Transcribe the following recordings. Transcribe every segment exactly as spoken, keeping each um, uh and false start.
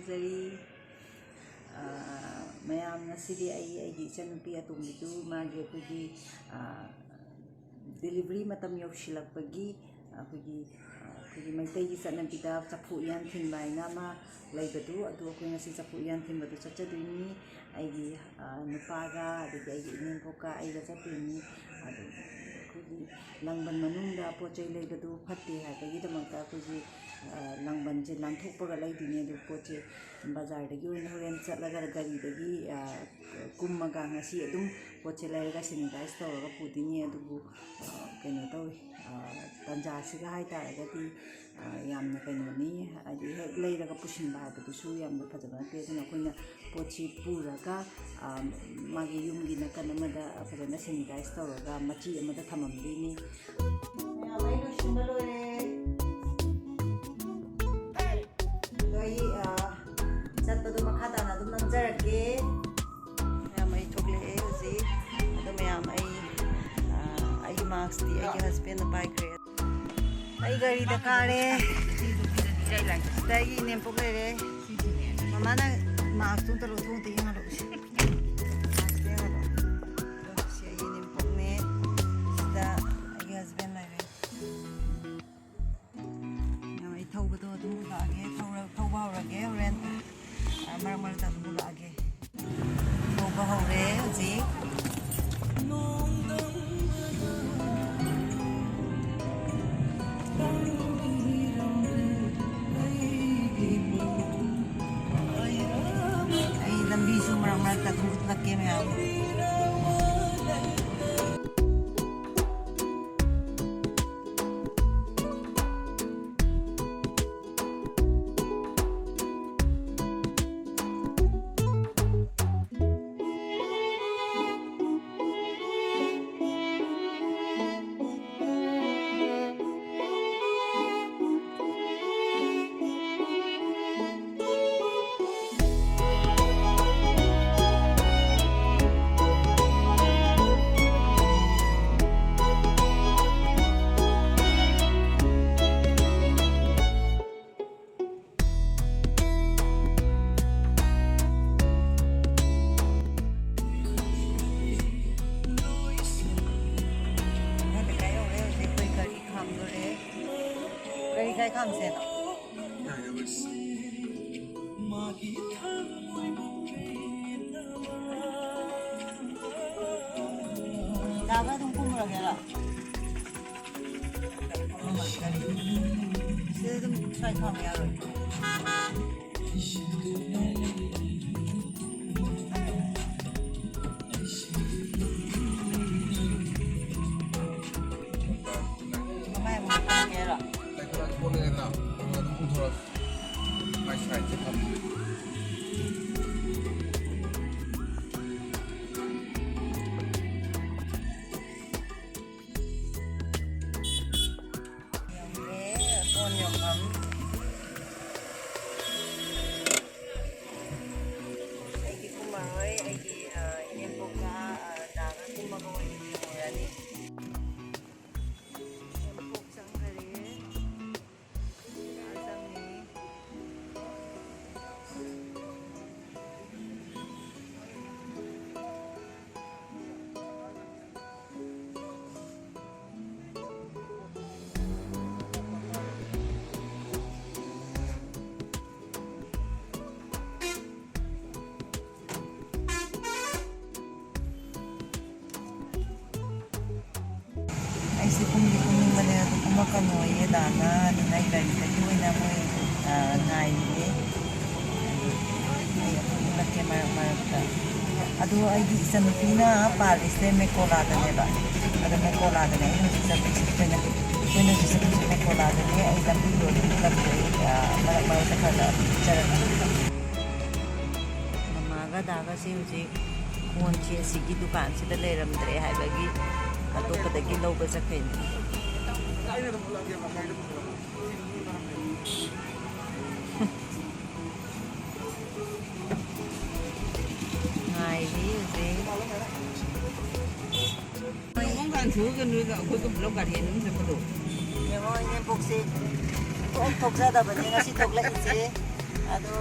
ꯐꯖꯔꯤ꯫ ꯑ, ꯃꯌꯥꯝ, ꯉꯁꯤꯗꯤ ꯑꯩ ꯑꯩꯒꯤ ꯏꯆꯟꯅꯨꯄꯤ ꯑꯇꯣꯝꯕꯤꯗꯨ ꯃꯥꯒꯤ ꯑꯩꯈꯣꯏꯒꯤ, ꯑ, delivery ꯃꯇꯝ ꯌꯧꯁꯤꯜꯂꯛꯄꯒꯤ ꯑꯩꯈꯣꯏꯒꯤ, ꯑ, ꯑꯩꯈꯣꯏꯒꯤ ꯃꯩꯇꯩꯒꯤ ꯆꯠꯅꯕꯤꯗ ꯆꯐꯨ ꯎꯌꯥꯟ ꯊꯤꯟꯕ ꯍꯥꯏꯅ ꯑꯃ ꯂꯩꯕꯗꯨ, ꯑꯗꯨ ꯑꯩꯈꯣꯏ ꯉꯁꯤ ꯆꯐꯨ ꯎꯌꯥꯟ ꯊꯤꯟꯕꯗꯨ ꯆꯠꯆꯗꯣꯏꯅꯤ꯫ ꯑꯩꯒꯤ, ꯑ, ꯅꯨꯄꯥꯒ, ꯑꯗꯒꯤ ꯑꯩꯒꯤ ꯏꯅꯦꯝꯄꯣꯛꯀ ꯑꯩꯒ ꯆꯠꯇꯣꯏꯅꯤ꯫ ꯑꯗꯨ ꯑꯩꯈꯣꯏꯒꯤ ꯂꯥꯡꯕꯟ ꯃꯅꯨꯡꯗ ꯄꯣꯠ ꯆꯩ ꯂꯩꯕꯗꯨ ꯐꯠꯇꯦ ꯍꯥꯏꯕꯒꯤꯗꯃꯛꯇ ꯑꯩꯈꯣꯏꯒꯤ, ꯑ, ꯂꯥꯡꯕꯟꯁꯦ ꯂꯥꯟꯊꯣꯛꯄꯒ ꯂꯩꯗꯣꯏꯅꯤ꯫ ꯑꯗꯨ ꯄꯣꯠꯁꯦ ꯕꯖꯥꯔꯗꯒꯤ ꯑꯣꯏꯅ ꯍꯣꯔꯦꯟ ꯆꯠꯂꯒ ꯒꯥꯔꯤꯗꯒꯤ, ꯑ, ꯀꯨꯝꯃꯒ ꯉꯁꯤ ꯑꯗꯨꯝ ꯄꯣꯠꯁꯦ ꯂꯩꯔꯒ sanitize ꯇꯧꯔꯒ ꯄꯨꯗꯣꯏꯅꯤ꯫ ꯑꯗꯨꯕꯨ, ꯑ, ꯀꯩꯅꯣ ꯇꯧꯋꯤ, ꯑ, ꯇꯥꯟꯖꯥꯁꯤꯒ ꯍꯥꯏꯇꯥꯔꯒꯗꯤ, ꯑ, ꯌꯥꯝꯅ ꯀꯩꯅꯣꯅꯤ, ꯍꯥꯏꯗꯤ ꯍꯦꯛ ꯂꯩꯔꯒ ꯄꯨꯁꯤꯟꯕ ꯍꯥꯏꯕꯗꯨꯁꯨ ꯌꯥꯝꯅ ꯐꯖꯕ ꯅꯠꯇꯦ꯫ ꯑꯗꯨꯅ ꯑꯩꯈꯣꯏꯅ ꯄꯣꯠꯁꯤ ꯄꯨꯔꯒ, ꯑ, ꯃꯥꯒꯤ ꯌꯨꯝꯒꯤ ꯅꯥꯀꯟ ꯑꯃꯗ ꯐꯖꯅ sanitize ꯇꯧꯔꯒ ꯃꯆꯤ ꯑꯃꯗ ꯊꯝꯃꯝꯗꯣꯏꯅꯤ꯫ ꯃꯌꯥꯝ, ꯑꯩ ꯂꯣꯏꯁꯤꯟꯕ ꯂꯣꯏꯔꯦ꯫ ꯑꯗꯣ ꯑꯩ, ꯑ, ꯆꯠꯄꯗꯣ ꯃꯈꯥ ꯇꯥꯅ ꯑꯗꯨꯝ ꯅꯝꯖꯔꯛꯀꯦ꯫ ꯃꯌꯥꯝ, ꯑꯩ ꯊꯣꯛꯂꯛꯑꯦ ꯍꯧꯖꯤꯛ꯫ ꯑꯗꯣ ꯃꯌꯥꯝ, ꯑꯩ, ꯑ, ꯑꯩꯒꯤ maskꯇꯤ ꯑꯩꯒꯤ husbandꯅ ꯄꯥꯏꯈ꯭ꯔꯦ꯫ ꯑꯩ ꯒꯥꯔꯤꯗ ꯀꯥꯔꯦ꯫ ꯁꯤꯗ ꯑꯩꯒꯤ ꯏꯅꯦꯝꯄꯣꯛ ꯂꯩꯔꯦ꯫ ꯃꯃꯥꯅ maskꯇꯨ ꯑꯝꯇ ꯂꯧꯊꯣꯛ ꯑꯝꯇ ꯌꯦꯡꯍꯜꯂꯛꯎꯁꯦ꯫ Maskꯇꯨ ꯌꯦꯡꯍꯜꯂꯣ꯫ ꯑꯗꯣ ꯁꯤ ꯑꯩꯒꯤ ꯏꯅꯦꯝꯄꯣꯛꯅꯦ꯫ ꯁꯤꯗ ꯑꯩꯒꯤ husband ꯂꯩꯔꯦ꯫ ꯃꯌꯥꯝ, ꯑꯩ ꯊꯧꯕꯗꯣ ꯑꯗꯨꯝ ꯎꯠꯂꯛꯑꯒꯦ, ꯊꯧꯔ-, ꯊꯧꯕ ꯍꯧꯔꯒꯦ ꯍꯣꯔꯦꯟ꯫ ꯑ, ꯃꯔꯛ ꯃꯔꯛꯇ ꯑꯗꯨꯝ ꯎꯠꯂꯛꯑꯒꯦ꯫ ꯊꯧꯕ ꯍꯧꯔꯦ ꯍꯧꯖꯤꯛ꯫ ꯑꯩ ꯂꯝꯕꯤꯁꯨ ꯃꯔꯛ ꯃꯔꯛꯇ ꯑꯗꯨꯝ ꯎꯠꯂꯛꯀꯦ ꯃꯌꯥꯝ꯫ ꯀꯥꯏ ꯈꯥꯝꯁꯦꯅꯣ? ꯂꯥꯛꯑꯒ ꯑꯗꯨꯝ ꯀꯨꯝꯃꯨꯔꯒꯦꯔꯣ? ꯁꯤꯗ ꯑꯗꯨꯝ ꯁ꯭ꯋꯥꯏ ꯈꯥꯝꯕ ꯌꯥꯔꯣꯏ? ꯃꯃꯥꯏ ꯑꯃꯨꯛ ꯈꯥꯝꯒꯦꯔꯣ? ꯌꯧꯔꯦ, ꯀꯣꯟ ꯌꯣꯟꯐꯝ꯫ ꯑꯩꯗꯤ ꯀꯨꯝꯃꯔꯣꯏ, ꯑꯩꯒꯤ, ꯑ, ꯏꯅꯦꯝꯄꯣꯛꯀ, ꯑ, ꯗꯥꯒ ꯀꯨꯝꯃꯒ ꯑꯣꯏꯅ ꯌꯦꯡꯉꯨꯔꯅꯤ꯫ ꯏꯅꯦꯝꯄꯣꯛ ꯆꯪꯈꯔꯦ꯫ ꯗꯥ ꯆꯪꯉꯤ꯫ ꯑꯩꯁꯦ ꯀꯨꯝꯗꯤ ꯀꯨꯝꯅꯤꯡꯕꯅꯦ, ꯑꯗꯨ ꯀꯨꯝꯃꯛꯀꯅꯣꯌꯦ ꯗꯥꯅ, ꯑꯗꯨꯅ ꯑꯩ ꯒꯥꯔꯤꯗꯒꯤ ꯑꯣꯏꯅ ꯃꯣꯏ, ꯑ, ꯉꯥꯏꯔꯤꯅꯦ꯫ ꯑꯩ ꯑꯃꯨꯛ ꯎꯠꯂꯛꯀꯦ ꯃꯔꯛ ꯃꯔꯛꯇ꯫ ꯑꯗꯣ ꯑꯩꯒꯤ ꯏꯆꯟꯅꯨꯄꯤꯅ ꯄꯥꯜꯂꯤꯁꯦ ꯃꯦꯀꯣꯂꯥꯗꯅꯦꯕ꯫ ꯑꯗꯣ ꯃꯦꯀꯣꯂꯥꯗꯅꯦ ꯑꯩꯅ ꯍꯧꯖꯤꯛ ꯆꯠꯂꯤꯁꯦ꯫ ꯑꯩꯈꯣꯏꯅ, ꯑꯩꯈꯣꯏꯅ ꯍꯧꯖꯤꯛ ꯆꯠꯂꯤꯁꯦ ꯃꯦꯀꯣꯂꯥꯗꯅꯦ꯫ ꯑꯩ ꯂꯝꯕꯤꯗꯣ ꯑꯗꯨꯝ ꯎꯠꯂꯛꯀꯦ꯫ ꯑꯩ, ꯑ, ꯃꯔꯛ ꯃꯔꯛꯇ ꯈꯔ ꯈꯔ ꯎꯠꯆꯔꯛꯀꯦ꯫ ꯃꯃꯥꯒ ꯗꯥꯒꯁꯦ ꯍꯧꯖꯤꯛ ꯀꯣꯟꯁꯦ ꯑꯁꯤꯒꯤ ꯗꯨꯀꯥꯟꯁꯤꯗ ꯂꯩꯔꯝꯗ꯭ꯔꯦ ꯍꯥꯏꯕꯒꯤ ꯑꯇꯣꯞꯄꯗꯒꯤ ꯂꯧꯕ ꯆꯠꯈ꯭ꯔꯤꯅꯤ꯫ ꯉꯥꯏꯔꯤ ꯍꯧꯖꯤꯛ꯫ ꯅꯣꯡꯃ ꯀꯥꯟ ꯊꯣꯛꯑꯒ ꯅꯣꯏꯒ ꯑꯩꯈꯣꯏꯒ ꯄꯨꯂꯞ ꯒꯥꯔꯤ ꯑꯅꯤ ꯑꯍꯨꯝ ꯆꯠꯄꯗꯣ꯫ ꯌꯦꯡꯉꯣ, ꯏꯅꯦꯝꯕꯣꯛꯁꯦ ꯊꯣꯛ ꯊꯣꯛꯆꯗꯕꯅꯦ ꯉꯁꯤ ꯊꯣꯛꯂꯛꯏꯁꯦ꯫ ꯑꯗꯣ,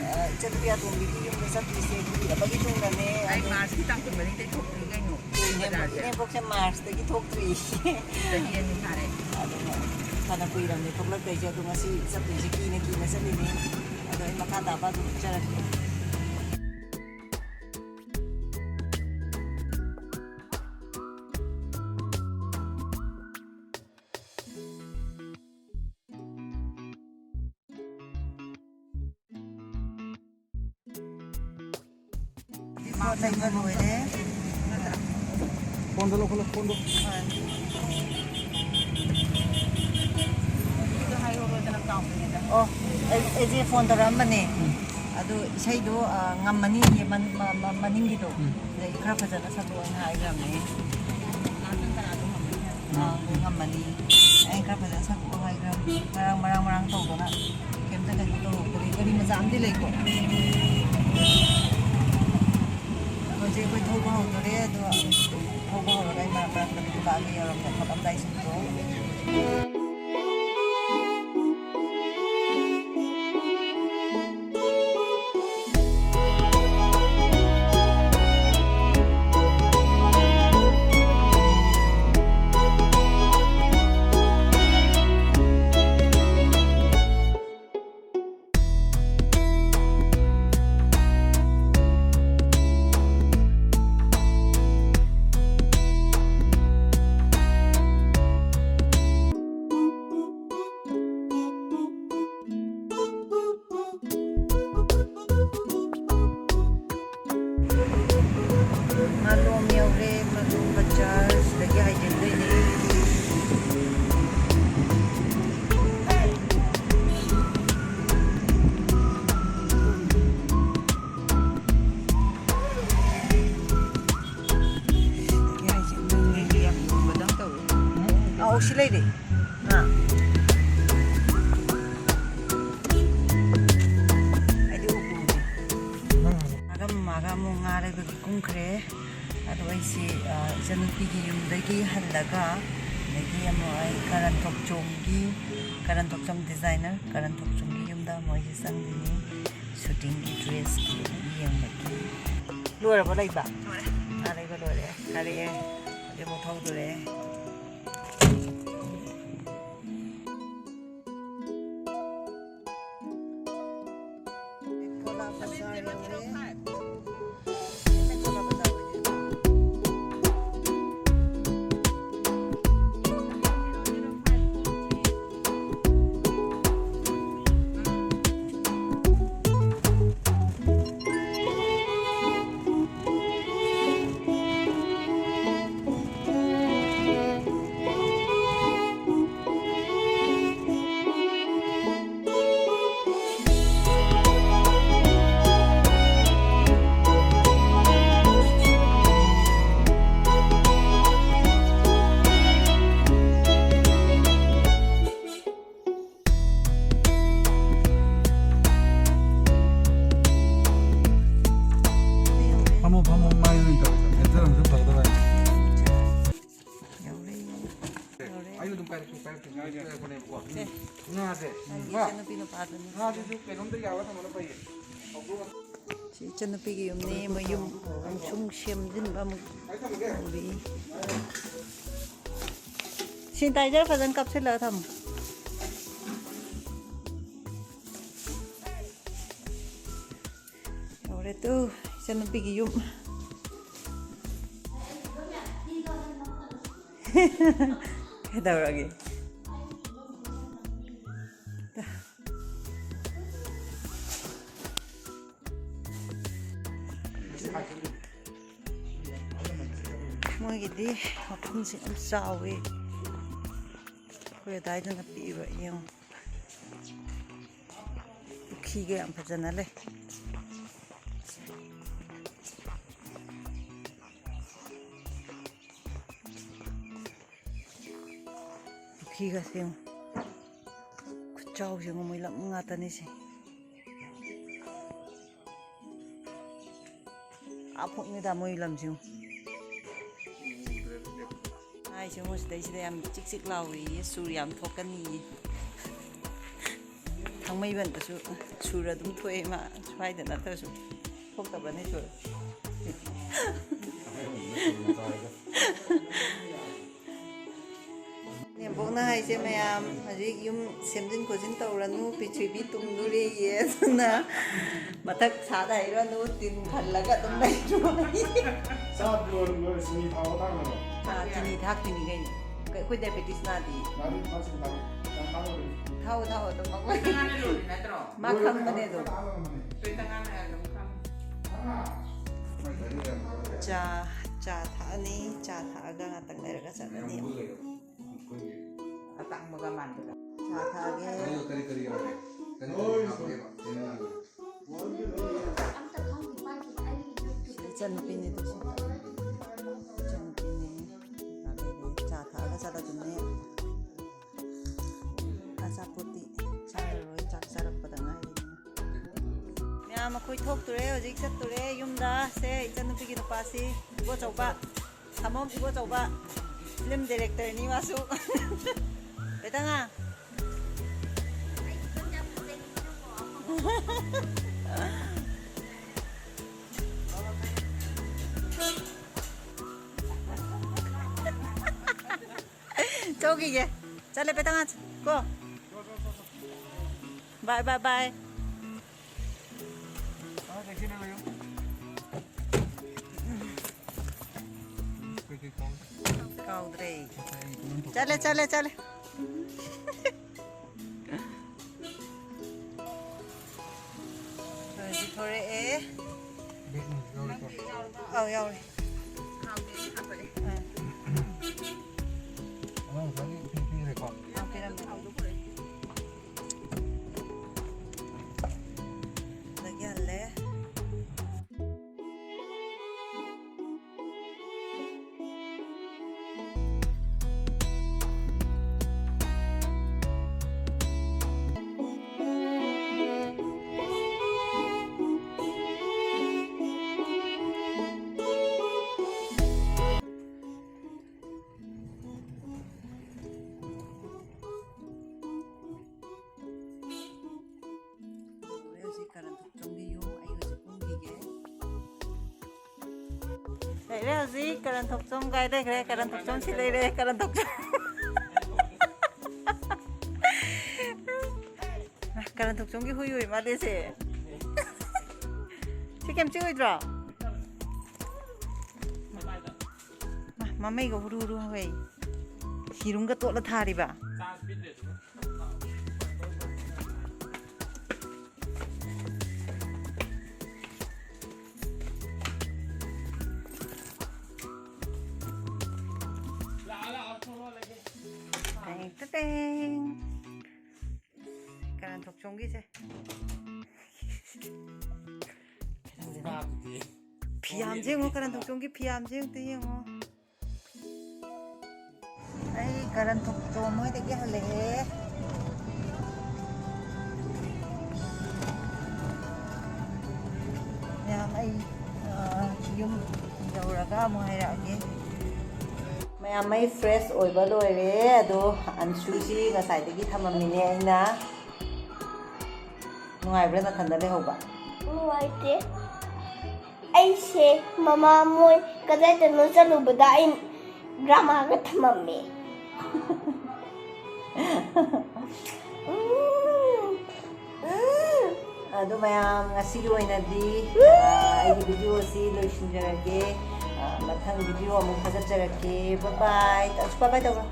ꯑ, ꯏꯆꯟꯅꯨꯄꯤ ꯑꯇꯣꯝꯕꯤꯒꯤ ꯌꯨꯝꯗ ꯆꯠꯇꯣꯏꯁꯦ ꯀꯨꯏꯔꯕꯒꯤ ꯇꯨꯡꯗꯅꯦ꯫ ꯑꯩ ꯑꯗꯣ ꯃꯥꯔꯆꯀꯤ ꯇꯥꯡ ꯀꯨꯟꯃꯔꯤꯗꯩ ꯊꯣꯛꯇ꯭ꯔꯤ ꯀꯩꯅꯣ꯫ ꯏꯅꯦꯝꯕꯣꯛ-, ꯕꯖꯥꯔꯁꯦ꯫ ꯏꯅꯦꯝꯕꯣꯛꯁꯦ ꯃꯥꯔꯆꯇꯒꯤ ꯊꯣꯛꯇ꯭ꯔꯤ꯫ ꯆꯍꯤ ꯑꯅꯤ ꯐꯥꯔꯦ꯫ ꯑꯗꯨꯅ ꯐꯅ ꯀꯨꯏꯔꯕꯅꯦ ꯊꯣꯛꯂꯛꯇꯣꯏꯁꯦ, ꯑꯗꯣ ꯉꯁꯤ ꯆꯠꯇꯣꯏꯁꯦ ꯀꯤꯅ ꯀꯤꯅ ꯆꯠꯂꯤꯅꯦ꯫ ꯑꯗꯣ ꯑꯩ ꯃꯈꯥ ꯇꯥꯕ ꯑꯗꯨꯝ ꯎꯠꯆꯔꯛꯀꯦ꯫ ꯄꯣꯠ ꯂꯩꯕ ꯂꯣꯏꯔꯦ꯫ ꯐꯣꯟꯗꯣ ꯂꯧꯈꯠꯂꯣ, ꯐꯣꯟꯗꯣ꯫ ꯍꯣꯏ꯫ ꯑꯣ, ꯑꯩ, ꯑꯩꯁꯦ ꯐꯣꯟ ꯇꯧꯔꯛꯑꯝꯕꯅꯦ꯫ ꯎꯝ꯫ ꯑꯗꯨ ꯏꯁꯩꯗꯣ, ꯑ, ꯉꯝꯃꯅꯤ, ꯃꯟ-, ꯃ-, ꯃ-, ꯃꯅꯤꯡꯒꯤꯗꯣ꯫ ꯎꯝ꯫ ꯑꯗꯩ ꯈꯔ ꯐꯖꯅ ꯁꯛꯂꯛꯑꯣꯅ ꯍꯥꯏꯈ꯭ꯔꯕꯅꯦ꯫ ꯑ, ꯉꯝꯃꯅꯤ꯫ ꯑꯩ ꯈꯔ ꯐꯖꯅ ꯁꯛꯂꯛꯑꯣ ꯍꯥꯏꯈ꯭ꯔꯕꯅꯦ꯫ ꯉꯔꯥꯡ ꯃꯔꯥꯡ ꯃꯔꯥꯡ ꯇꯧꯗꯅ ꯀꯩꯝꯇ ꯀꯩꯅꯣ ꯇꯧꯍꯧꯗ꯭ꯔꯦ꯫ ꯒꯥꯔꯤ ꯃꯆꯥ ꯑꯃꯗꯤ ꯂꯩꯀꯣ꯫ ꯍꯧꯖꯤꯛ ꯑꯩꯈꯣꯏ ꯊꯧꯕ ꯍꯧꯗꯣꯔꯦ, ꯑꯗꯣ ꯊꯧꯕ ꯍꯧꯔꯒ ꯑꯩ ꯃꯔꯛ ꯃꯔꯛꯇ ꯑꯗꯨꯝ ꯂꯥꯛꯑꯒꯦ, ꯌꯧꯔꯝꯗꯥꯏ ꯈꯣꯠꯂꯝꯗꯥꯏꯁꯤꯡꯗꯣ꯫ ꯃꯥꯂꯣꯝ ꯌꯧꯔꯦ, ꯃꯥꯂꯣꯝ ꯕꯖꯥꯔ, ꯁꯤꯗꯒꯤ ꯍꯥꯏꯖꯤꯟꯗꯣꯏꯅꯦ꯫ ꯁꯤꯗꯒꯤ ꯍꯥꯏꯖꯤꯟꯗꯣꯏꯅꯦ꯫ ꯌꯥꯝ ꯌꯣꯟꯕꯗꯧ ꯇꯧꯋꯦ꯫ ꯑꯧ, ꯁꯤ ꯂꯩꯔꯦ꯫ ꯍꯥ? ꯑꯩꯗꯤ ꯎꯄꯨꯅꯦ꯫ ꯃꯥꯒ ꯃꯃꯥꯒ ꯑꯃꯨꯛ ꯉꯥ ꯂꯩꯕꯒꯤ ꯀꯨꯝꯈ꯭ꯔꯦ꯫ ꯑꯗꯣ ꯑꯩꯁꯤ, ꯑ, ꯏꯆꯟꯅꯨꯄꯤꯒꯤ ꯌꯨꯝꯗꯒꯤ ꯍꯜꯂꯒ, ꯑꯗꯒꯤ ꯑꯃꯨꯛ ꯑꯩ ꯀꯔꯟ ꯊꯣꯛꯆꯣꯝꯒꯤ, ꯀꯔꯟ ꯊꯣꯛꯆꯣꯝ designer, ꯀꯔꯟ ꯊꯣꯛꯆꯣꯝꯒꯤ ꯌꯨꯝꯗ ꯑꯃꯨꯛ ꯑꯩꯁꯦ ꯆꯪꯗꯣꯏꯅꯤ꯫ Shootingꯒꯤ dressꯀꯤ ꯑꯃꯨꯛ ꯌꯦꯡꯕꯒꯤ꯫ ꯂꯣꯏꯔꯕꯣ ꯂꯩꯕ? ꯂꯣꯏꯔꯦ꯫ ꯉꯥ ꯂꯩꯕ ꯂꯣꯏꯔꯦ꯫ ꯀꯥꯔꯛꯑꯦ꯫ ꯑꯗꯩ ꯑꯃꯨꯛ ꯊꯧꯗꯣꯔꯛꯑꯦ꯫ ꯄꯥꯏꯔꯛꯀꯦ, ꯄꯥꯏꯔꯛꯀꯦ, ꯄꯥꯏꯔꯛꯀꯦ꯫ ꯁꯦ꯫ ꯉꯥꯁꯦ꯫ ꯅꯪꯒꯤ ꯏꯆꯟꯅꯨꯄꯤ ꯅꯨꯄꯥꯗꯨꯅꯤ꯫ ꯉꯥꯁꯤꯁꯨ ꯀꯩꯅꯣꯝꯗ ꯌꯥꯜꯂ ꯊꯝꯕꯅ ꯐꯩꯌꯦ꯫ ꯁꯤ ꯏꯆꯟꯅꯨꯄꯤꯒꯤ ꯌꯨꯝꯅꯤ, ꯃꯌꯨꯝ ꯑꯃꯁꯨꯡ ꯁꯦꯝꯖꯤꯟꯕ ꯑꯃꯨꯛ ꯇꯧꯔꯤ꯫ ꯁꯦꯅꯤꯇꯥꯏꯖꯔ ꯐꯖꯅ ꯀꯥꯞꯁꯤꯜꯂꯒ ꯊꯝꯃꯨ꯫ ꯌꯧꯔꯦ ꯇꯨ, ꯏꯆꯟꯅꯨꯄꯤꯒꯤ ꯌꯨꯝ꯫ ꯀꯩꯗꯧꯔꯒꯦ? ꯃꯣꯏꯒꯤꯗꯤ ꯃꯐꯝꯁꯤ ꯌꯥꯝ ꯆꯥꯎꯋꯤ꯫ ꯑꯩꯈꯣꯏ ꯑꯗꯥꯏꯗꯅ ꯄꯤꯛꯏꯕ, ꯌꯦꯡꯉꯨ꯫ ꯄꯨꯈ꯭ꯔꯤꯒ ꯌꯥꯝ ꯐꯖꯅ ꯂꯩ꯫ ꯄꯨꯈ꯭ꯔꯤꯒꯁꯦ ꯌꯦꯡꯉꯨ꯫ ꯈꯨꯆꯥꯎꯁꯦ ꯌꯦꯡꯉꯨ, ꯃꯣꯏ ꯂꯝ ꯉꯥꯛꯇꯅꯤ ꯁꯦ꯫ ꯑꯥ ꯐꯣꯛꯅꯤꯗ ꯃꯣꯏ ꯂꯝꯁꯤ ꯌꯦꯡꯉꯨ꯫ ꯍꯥꯏꯁꯦ ꯌꯦꯡꯉꯨ, ꯁꯤꯗꯩꯁꯤꯗ ꯌꯥꯝ ꯆꯤꯛ ꯆꯤꯛ ꯂꯥꯎꯔꯤꯌꯦ, ꯁꯨꯔ ꯌꯥꯝ ꯊꯣꯛꯀꯅꯤꯌꯦ꯫ ꯊꯥꯡꯃꯩꯕꯟꯗꯁꯨ ꯁꯨꯔ ꯑꯗꯨꯝ ꯊꯣꯛꯑꯦ ꯃꯥ, ꯁ꯭ꯋꯥꯏꯗ ꯅꯠꯇ꯭ꯔꯁꯨ꯫ ꯊꯣꯛꯇꯕ꯭ꯔꯅꯦ ꯁꯨꯔ? ꯅꯦꯝꯕꯣꯛꯅ ꯍꯥꯏꯁꯦ, ꯃꯌꯥꯝ ꯍꯧꯖꯤꯛ ꯌꯨꯝ ꯁꯦꯝꯖꯤꯟ ꯈꯣꯠꯆꯤꯟ ꯇꯧꯔꯅꯨ, ꯄ꯭ꯔꯤꯊꯤꯕꯤ ꯇꯨꯝꯗꯣꯔꯦꯌꯦ, ꯑꯗꯨꯅ ꯃꯊꯛ ꯁꯥꯠ ꯍꯩꯔꯅꯨ, ꯇꯤꯟ ꯈꯜꯂꯒ ꯑꯗꯨꯝ ꯂꯩꯔꯣ꯫ ꯆꯥꯛ ꯂꯣꯏꯔ ꯂꯣꯏꯔ ꯆꯤꯅꯤ ꯊꯥꯎ ꯊꯥꯛꯅꯕ꯭ꯔꯣ? ꯑꯥ, ꯆꯤꯅꯤ ꯊꯥꯛꯇꯣꯏꯅꯤ ꯀꯩꯅꯣ꯫ ꯑꯩꯈꯣꯏ ꯗꯥꯏꯕꯦꯇꯤꯁ ꯅꯥꯗꯦ꯫ ꯉꯥꯔꯤ ꯊꯥꯛꯁꯤ ꯊꯥꯛ-, ꯌꯥꯝ ꯊꯥꯛꯑꯣꯏ꯫ ꯊꯥꯎ, ꯊꯥꯎ ꯑꯗꯨꯝ ꯉꯥꯛꯂꯩ꯫ ꯃꯥ ꯈꯪꯕꯅꯦ ꯑꯗꯨꯝ꯫ ꯆꯥ, ꯆꯥ ꯊꯛꯑꯅꯤ, ꯆꯥ ꯊꯛꯑꯒ ꯉꯥꯛꯇꯪ ꯂꯩꯔꯒ ꯆꯠꯂꯅꯤ꯫ ꯑꯇꯥꯡꯕꯒ ꯃꯥꯟꯕꯗ꯫ ꯆꯥ ꯊꯛꯑꯒꯦ꯫ ꯀꯔꯤ ꯀꯔꯤ ꯌꯥꯎꯔꯦ? ꯀꯔꯤ ꯀꯔꯤ ꯍꯥꯞꯄꯒꯦꯕ? ꯏꯆꯟꯅꯨꯄꯤꯅꯤ ꯑꯗꯨꯁꯨ꯫ ꯏꯆꯟꯅꯨꯄꯤꯅꯤ꯫ ꯑꯗꯩꯗꯤ ꯆꯥ ꯊꯛꯑꯒ ꯆꯠꯂꯗꯨꯅꯦ꯫ ꯑꯆꯥꯄꯣꯠꯇꯤ ꯆꯥꯔꯔꯣꯏ, ꯆꯥꯛ ꯆꯥꯔꯛꯄꯗ ꯉꯥꯏꯔꯤ꯫ ꯃꯌꯥꯝ ꯑꯩꯈꯣꯏ ꯊꯣꯛꯇꯣꯔꯦ, ꯍꯧꯖꯤꯛ ꯆꯠꯇꯣꯔꯦ ꯌꯨꯝꯗ꯫ ꯁꯦ ꯏꯆꯟꯅꯨꯄꯤꯒꯤ ꯅꯨꯄꯥꯁꯤ ꯏꯕꯣꯆꯧꯕ, ꯁꯥꯃꯣꯝ ꯏꯕꯣꯆꯧꯕ꯫ Film director ꯅꯤ ꯃꯥꯁꯨ꯫ ꯀꯩꯇꯉꯥ꯫ ꯆꯧꯈꯤꯒꯦ꯫ ꯆꯠꯂꯦ ꯄꯦꯇꯉꯥ꯫ ꯀꯣ꯫ Bye, bye, bye. ꯀꯥꯎꯗ꯭ꯔꯦ꯫ ꯆꯠꯂꯦ, ꯆꯠꯂꯦ, ꯆꯠꯂꯦ꯫ ꯍꯧꯖꯤꯛ ꯊꯣꯔꯛꯑꯦ꯫ ꯑꯧ, ꯌꯥꯎꯔꯦ꯫ ꯑꯥ꯫ ꯑꯉꯥꯡ ꯉꯁꯥꯏꯒꯤ ꯏꯁꯤꯡ ꯄꯤꯈ꯭ꯔꯦꯀꯣ꯫ ꯑꯥ, ꯄꯤꯔꯝꯃꯦ꯫ ꯑꯗꯒꯤ ꯍꯜꯂꯦ꯫ ꯍꯧꯖꯤꯛ ꯀꯔꯟ ꯊꯣꯛꯆꯣꯝꯒꯤ ꯌꯨꯝ ꯑꯩ ꯍꯧꯖꯤꯛ ꯀꯨꯝꯈꯤꯒꯦ꯫ ꯂꯩꯔꯦ ꯍꯧꯖꯤꯛ ꯀꯔꯟ ꯊꯣꯛꯆꯣꯝ ꯀꯥꯏ ꯂꯩꯈ꯭ꯔꯦ? ꯀꯔꯟ ꯊꯣꯛꯆꯣꯝ ꯁꯤ ꯂꯩꯔꯦ, ꯀꯔꯟ ꯊꯣꯛꯆꯣꯝ꯫ ꯀꯔꯟ ꯊꯣꯛꯆꯣꯝꯒꯤ ꯍꯨꯏ ꯑꯣꯏ ꯃꯥꯜꯂꯦ ꯁꯦ꯫ ꯁꯤ ꯀꯩꯝ ꯆꯤꯛꯑꯣꯏꯗ꯭ꯔꯣ? ꯃꯥ, ꯃꯃꯩꯒ ꯍꯨꯔꯨ ꯍꯨꯔꯨ ꯍꯧꯋꯦ꯫ ꯁꯤꯔꯨꯝꯒ ꯇꯣꯠꯂ ꯊꯥꯔꯤꯕ꯫ ꯇꯦꯡ ꯇꯦꯡ꯫ ꯀꯔꯟ ꯊꯣꯛꯆꯣꯝꯒꯤꯁꯦ꯫ ꯐꯤꯌꯥꯝꯁꯦ ꯌꯦꯡꯉꯣ, ꯀꯔꯟ ꯊꯣꯛꯆꯣꯝꯒꯤ ꯐꯤꯌꯥꯝꯁꯦ ꯑꯝꯇ ꯌꯦꯡꯉꯣ꯫ ꯑꯩ ꯀꯔꯟ ꯊꯣꯛꯆꯣꯝ ꯍꯣꯏꯗꯒꯤ ꯍꯜꯂꯛꯑꯦ꯫ ꯃꯌꯥꯝ, ꯑꯩ, ꯑ, ꯌꯨꯝ ꯌꯧꯔꯒ ꯑꯃꯨꯛ ꯍꯥꯏꯔꯛꯑꯒꯦ꯫ ꯃꯌꯥꯝ ꯃꯩ fresh ꯑꯣꯏꯕ ꯂꯣꯏꯔꯦ꯫ ꯑꯗꯣ ꯑꯟꯁꯨꯁꯤ ꯉꯁꯥꯏꯗꯒꯤ ꯊꯝꯃꯝꯃꯤꯅꯦ ꯑꯩꯅ꯫ ꯅꯨꯡꯉꯥꯏꯕ꯭ꯔꯥ ꯅꯊꯟꯗ ꯂꯩꯍꯧꯕ? ꯅꯨꯡꯉꯥꯏꯇꯦ꯫ ꯑꯩꯁꯦ ꯃꯃꯥ ꯃꯣꯏ ꯀꯗꯥꯏꯗꯅꯣ ꯆꯠꯂꯨꯕꯗ ꯑꯩ ꯗ꯭ꯔꯃꯥꯒ ꯊꯝꯃꯝꯃꯦ꯫ ꯎꯝ, ꯎꯝ꯫ ꯑꯗꯣ ꯃꯌꯥꯝ, ꯉꯁꯤꯒꯤ ꯑꯣꯏꯅꯗꯤ ꯑꯥ, ꯑꯩꯒꯤ video ꯑꯁꯤ ꯂꯣꯏꯁꯤꯟꯖꯔꯒꯦ꯫ ꯑꯥ, ꯃꯊꯪ video ꯑꯃꯨꯛ ꯊꯥꯒꯠꯆꯔꯛꯀꯦ꯫ Bye bye꯫ ꯑꯁ, bye bye ꯇꯧꯔꯣ꯫